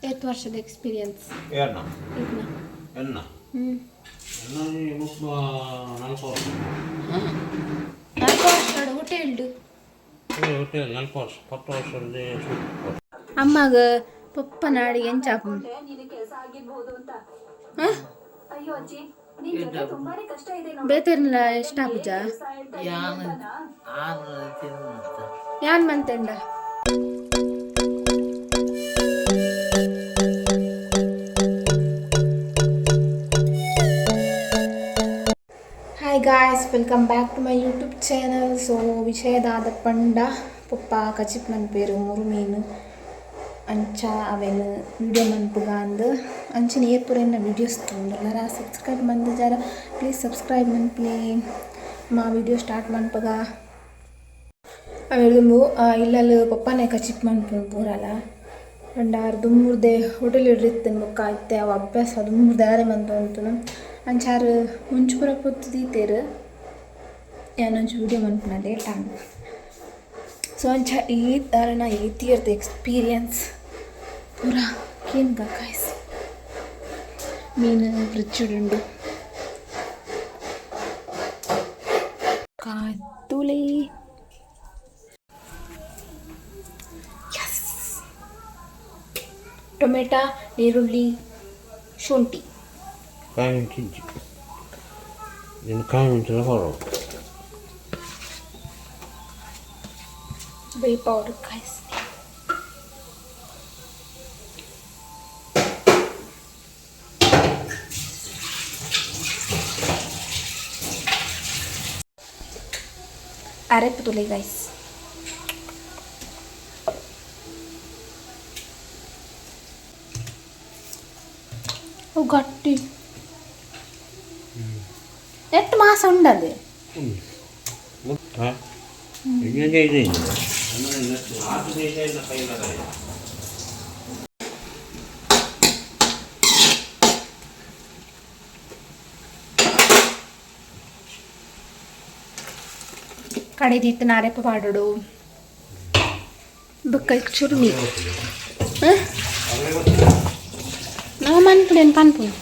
ಏತ್ ವರ್ಷದ ಎಕ್ಸ್ಪೀರಿಯನ್ಸ್? ಏನ? ಇದನ್ನ. ಎನ್ನ? ಹ್ಞೂ. ಎನ್ನ 34 ವರ್ಷ. 4 ವರ್ಷ ಹೋಟೆಲ್ಡು? ಹೋಟೆಲ್ 4 ವರ್ಷ, 10 ವರ್ಷದ. ಅಮ್ಮಗ ಪಪ್ಪನ ಅಡಿಗೆ ಎಂಚ? ಬೇತೆರ್ಲ ಎಷ್ಟ ಪೂಜ? ಯಾನ್ ಆರು ತಿನ್ನುತ್ತ. ಯಾನ್ ಮಂತೆಂಡ? Hi guys, welcome back to my YouTube channel. So ವಿಷಯದಾದ ಪಂಡ ಪೊಪ್ಪ ಕಚಿಪ್ ಮನ್ಪೇರು ಮುರು ಮೀನು. ಅಂಚ ಅವೆನ್ ವಿಡಿಯೋ ಮನ್ಪುಗ ಅಂದ್. ಅಂಚಿನ ಏಪುರೆನ್ನ ವೀಡಿಯೋಸ್ ತೂಂಡಲರ ಸಬ್ಸ್ಕ್ರೈಬ್ ಮಂದಿಜಾರ, ಪ್ಲೀಸ್ ಸಬ್ಸ್ಕ್ರೈಬ್ ಮನ್ಪುಲೆ. ಮಾ ವಿಡಿಯೋ ಸ್ಟಾರ್ಟ್ ಮನ್ಪುಗ. ಅವೆರ್ ದುಂಬು ಇಲ್ಲಲ್ ಪೊಪ್ಪನೆ ಕಚಿಪ್ ಮನ್ಪುನು ಪೂರಲ. ಪಂಡ ಆರ್ ದುಂಬುರ್ದೆ ಹೋಟೆಲ್ ಇತ್ತಿನ ಬೊಕ್ಕ ಇತ್ತೆ ಅವು ಅಭ್ಯಾಸ ದುಂಬುರ್ದೆ ಆರೆ ಮಂತೊಂತುನು. ಅಂಚ ಆರ್ ಮುಂಚಿ ಪೂರ ಪೊತ್ತು ದೀತೆರ್. ಯಾನೊಂಜಿ ವಿಡಿಯೋ ಮನ್ಪುನ ಲೇಟ್ ಆಂಡ್. ಸೊ ಅಂಚ ಈ ಆರೆನ ಏತ್ ಇಯರ್ದ ಎಕ್ಸ್ಪೀರಿಯನ್ಸ್ ಪೂರ ಕೇನ್ಗ ಗಾಯ್ಸ್. ಮೀನು ಫ್ರಿಜ್ ಉಂಡು ಕಾತುಲೆ. ಎಸ್, ಟೊಮೆಟೊ, ನೀರುಳ್ಳಿ, ಶುಂಠಿ. ಕಾಯಿ ಮೆಣಸಿಂಚಿ ಇನ್ನು ಕಾಯಿ ಮೆಣಸಿನ ಹೊರವು. ಬೇ ಪೌಡರ್ ಗಾಯ್ಸ್. ಅರೆಪ್ಪು ತುಲೆ ಗಾಯ್ಸ್. ಅವು ಗಟ್ಟಿ ಎಟ್ಟು ಮಾಸ ಉಂಡದೆ. ಇನ್ನೊಂದು ಇದೆ. ಕೈ. ಕಡೆದಿತ್ತು ಅರೆಪ್ಪು ಪಾಡೋಡು. ಬೊಕ್ಕ ಚೂರು ನೀರು ನಾವು ಮನ್ಪುನೇನು ಪನ್ಪುನು.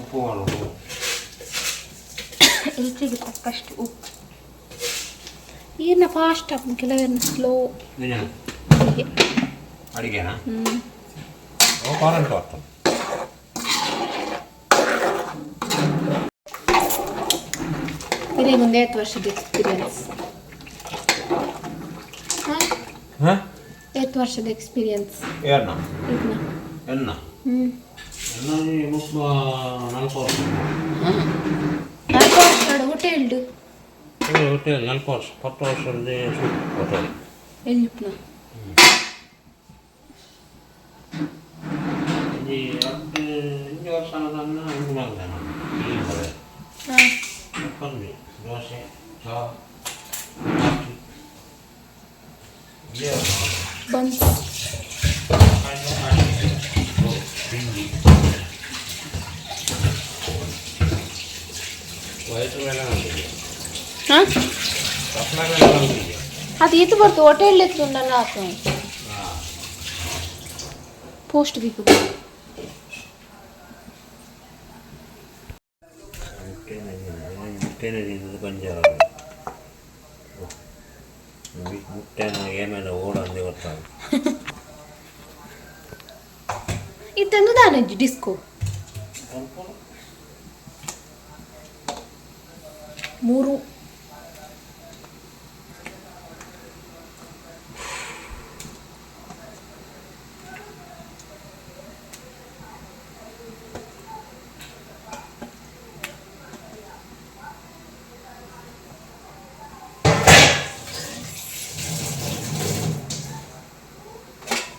ಉಪ್ಪು ಮಾಡೋದು. ರುಚಿಗೆ ತಕ್ಕಷ್ಟು ಉಪ್ಪು. ಈರ್ನ ಫಾಸ್ಟ್ ಹಾಕು, ಕೆಲವೇರ್ನ ಸ್ಲೋ. ಅಡುಗೆನಾ? ಹ್ಞೂ. ಕಾರಂತ ಆಗ್ತದೆ. ಇದೇ ಒಂದು 5 ವರ್ಷದ ಎಕ್ಸ್ಪೀರಿಯನ್ಸ್? ಹಾಂ. ಹಾಂ. 5 ವರ್ಷದ ಎಕ್ಸ್ಪೀರಿಯನ್ಸ್? ಏನ? ಇದನ್ನ. ಎನ್ನ? ಹ್ಞೂ. ಎನ್ನ 34 ವರ್ಷ. 4 ವರ್ಷ ಹೋಟೆಲ್ಡು? ಹೋಟೆಲ್ 4 ವರ್ಷ, 10 ವರ್ಷದ ಹೋಟೆಲ್. ಎಲ್ಲಿಪ್ನ? ಈ 2 ಇಂಜಿ ವರ್ಷ ಅನ್ನೋದನ್ನ ಇಂದು ಮಾಡಿದೆ ನಾನು. ಹಾಂ. ಬಂದ್ವಿ ದೋಸೆ, ಚಹಾ, ಕಾಫಿ ಇದೇ. ಬಂತು. ತಿಂಡಿ ವಯಸ್ಸು ಮೇಲೆ ಬಂದಿದೆ. ಹಾಂ. ತಪ್ಪಲ ಮೇಲೆ ಬಂದಿದೆ. ಅದು ಇದು ಬರ್ತು ಹೋಟೆಲ್ ಎತ್ತುಂಡಲ್ಲ ಹಾಕು. ಹಾಂ. ಪೋಸ್ಟ್ ಬೇಕು. ಮುಟ್ಟೆನ ತಿಂದದ್ದು ಪಂಜಾರ ಮುಟ್ಟೆನ ಏಮೇಲೆ ಓಡ ಅಂದೇ ಗೊತ್ತಾಗ. ಇತ್ತಂದು ದಾನಜ್ಜಿ ಡಿಸ್ಕೋ ಮೂರು.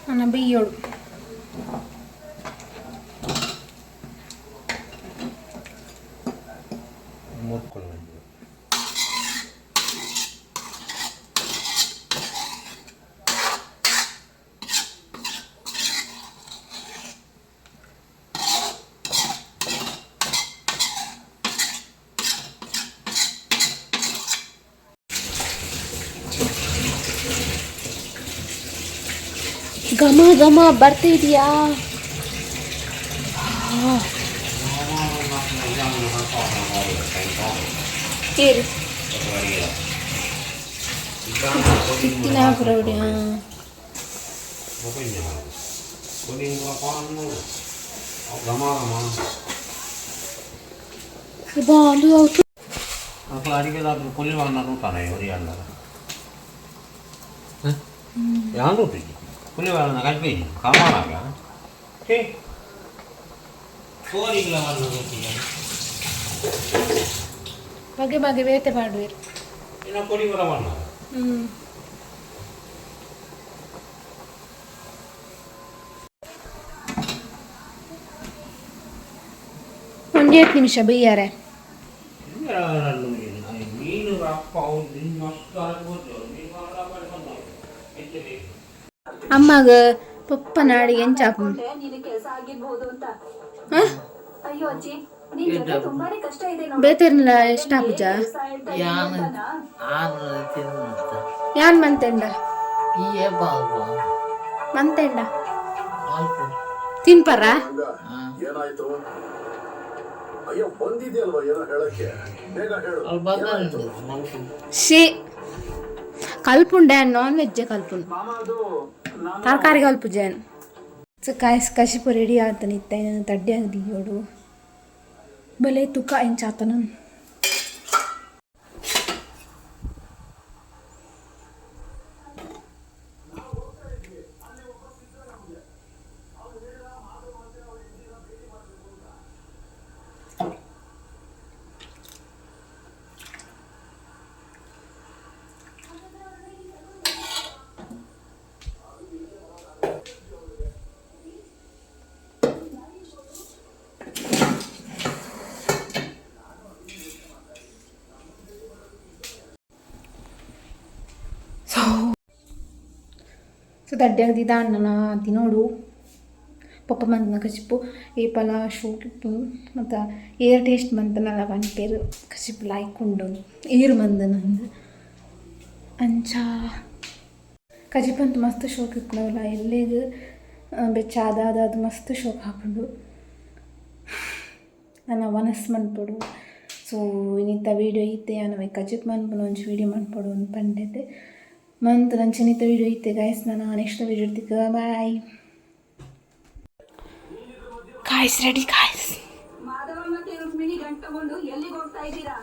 ನನ್ನ ಬೇಯೋಡು. ಮೂರ್ಕೊಂಡು ಬಂದಿದೆ. ಘಮ ಘಮ ಬರ್ತಿದ್ಯಾ? ಏರು ಇತ್ತಿನ ಪುರವಡಿ. ಬಾಂದು. ಅಕ್ಲು ಅಡಿಗೆದಾದ್ರು ಪುಲಿವಾನ ರೂಪಾನೆ ಒರಿ ಅಲ್ಲದ ಯಾನ್ ರೂಪಿ ಪುಲಿವಾನ ಕಲ್ಪಿ ಕಾಮಾನಾಗ ಕೋರಿಗ್ಲ ವನ್ನ ರೂಪಿ. ಬಗೆ ಬಗೆ ಬೇತೆ ಪಾಡುವೆರು. ಇನ್ನ ಕೊಡಿ ಬರವನ್ನ. ಹ್ಮ್. ಒಂಜೇತ್ ನಿಮಿಷ ಬೈಯಾರೆ. ಮೀನು ಅಪ್ಪ ಮಸ್ತ್. ಅಮ್ಮಗ ಪೊಪ್ಪನ ಅಡಿಗೆ ಎಂಚಾಪು? ನೀನು ಕೆಲಸ ಆಗಿರ್ಬಹುದು ಅಂತ. ಹ? ಅಯ್ಯೋ ಅಜ್ಜಿ, ನಿನ್ ಜೊತೆ ತುಂಬಾನೇ ಕಷ್ಟ ಇದೆ ನೋಡು. ಬೇತೆರ್ನಿಲ ಇಷ್ಟ ಆಪುಜ? ಕೆಲ್ಸ ಹೇಳ್ತಾ ಇದೀಯ ಯಾನ್ ಅಂತಾನಾ? ಆನ್ ತಿನ್ನುತ್ತ. ಯಾನ್ ಮಂತೆಂಡ? ಈ ಬಾಲ್ಬ. ಮಂತೆಂಡ? ಅಲ್ಪ. ತಿನ್ಪರ? ಏನಾಯ್ತು? ಅಯ್ಯೋ, ಬಂದಿದ್ಯಲ್ವಾ ಏನೋ ಹೇಳಕ್ಕೆ, ಬೇಗ ಹೇಳು. ಅಲ್ಲಿ ಬಂದ. She ಕಲ್ಪುಂಡೆ, ನಾನ್ ವೆಜ್ ಕಲ್ಪುಂಡು, ತರಕಾರಿ ಕಲ್ಪು ಜೇನ್. ಸೊ ಕಾಯ್ಸ್, ಕಶಿಪು ರೆಡಿ ಆತನ ಇತ್ತ ತಡ್ಡಿ ದಿಯೋಡು ಬಲೆ ತುಕ ಎಂಚಾತನ. ಸೊ ಸೊ ತಡ್ಡಿ ದಾಂಡನ ತಿನೋಡು. ಪಪ್ಪ ಮಂತನ ಕಚಿಪ್ಪು ಏಪಲ ಶೋಕಿಪ್ಪು ಮತ್ತು ಏರ್ ಟೇಸ್ಟ್ ಮಂತನಲ್ಲ ಪನ್ಪೇರು. ಕಚಿಪ್ಪು ಲಾಯ್ಕ್ ಉಂಡು ಏರು ಮಂದನ ಅಂಚ. ಕಜಿಪಂತು ಮಸ್ತ್ ಶೋಕ್ ಇಪ್ಪುನವಲ್ಲ ಎಲ್ಲೆಗ್ ಬೆಚ್ಚ ಅದಾದ ಅದು ಮಸ್ತ್ ಶೋಕ್ ಆಪುಂಡು. ನನ್ನ ವನಸ್ ಮನ್ಪೊಡು. ಸೊ ಇನಿತ ವೀಡಿಯೋ ಇತ್ತೆ. ಯಾನ್ ಕಜಿಪ್ ಮನ್ಪುನ ಒಂಜಿ ವೀಡಿಯೋ ಮನ್ಪೊಡು ಅಂದ್ ಪಂಡೆತೆ ಮಂತ್ ನಂಚಿನಿತ ವೀಡಿಯೋ ಇತ್ತೆ ಗೈಸ್. ನಾನು ನೆಕ್ಸ್ಟ್ ವೀಡಿಯೋ ತಿಕ್ಕ. Bye guys, ready guys. Madhava ಮತ್ತೆ ರುಕ್ಮಿಣಿ ಗಂಟ್ ತಗೊಂಡು ಎಲ್ಲಿಗೆ ಹೋಗ್ತಾ ಇದ್ದೀರಾ?